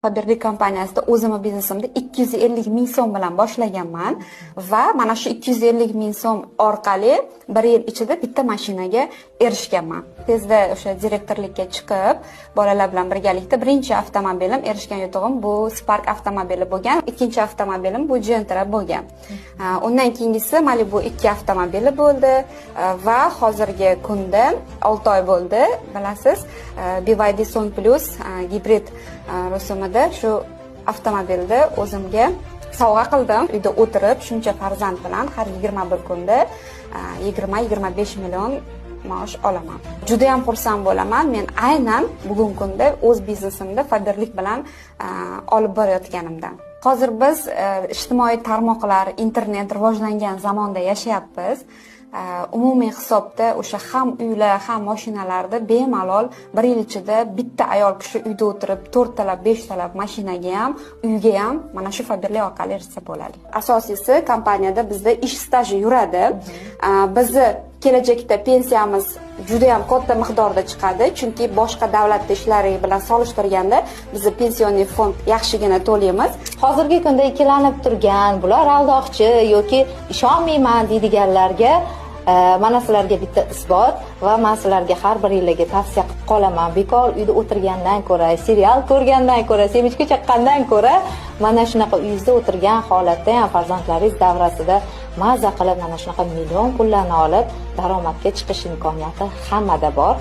Faberlic kompaniyasida o'zimni biznesimni 250 ming so'm bilan boshlaganman va mana shu 250 ming so'm orqali bir yil ichida bitta mashinaga erishganman. Tezda o'sha direktorlikka chiqib, bolalar bilan birgalikda birinchi avtomobilim, erishgan yutug'im bu Spark avtomobili bo'lgan, ikkinchi avtomobilim bu Gentra bo'lgan. Undan keyingisi Malibu 2 avtomobili bo'ldi va hozirgi kunda 6 oy bo'ldi, bilasiz, BYD Song Plus gibrid rusumida shu avtomobilni o'zimga sovg'a qildim. Uyda o'tirib, shuncha farzand bilan har 21 kunda 20-25 million maosh olaman. Juda ham xursand bo'laman. Men aynan bugungi kunda o'z biznesimni Faberlic bilan olib borayotganimdan. Hozir biz ijtimoiy tarmoqlar, internet rivojlangan zamonda yashayapmiz. Umumiy hisobda o'sha ham uylar, ham mashinalarni bemalol bir yil ichida bitta ayol kishi uyda o'tirib to'rttalab, beshtalab mashinaga ham, uyga ham mana shu Faberlic orqali erishsa bo'ladi. Asosiysi, kompaniyada bizda ish staji yuradi. Bizni kelajakda pensiyamiz juda ham katta miqdorda chiqadi, chunki boshqa davlat ishlari bilan solishtirganda bizni пенсионный fond yaxshigina to'laymiz. Hozirgi kunda ikkilanib turgan, bular aldoqchi yoki ishonmayman deydiganlarga mana sizlarga bitta isbot va man sizlarga har bir yiliga tavsiya qilib qolaman. Bekor uyda o'tirgandan ko'ra, serial ko'rgandan ko'ra, semechka chaqqandan ko'ra, mana shunaqa uyingizda o'tirgan holatda ham farzandlaringiz davrasida maza qilib mana shunaqa million pullarni olib daromadga chiqish imkoniyati hammada bor.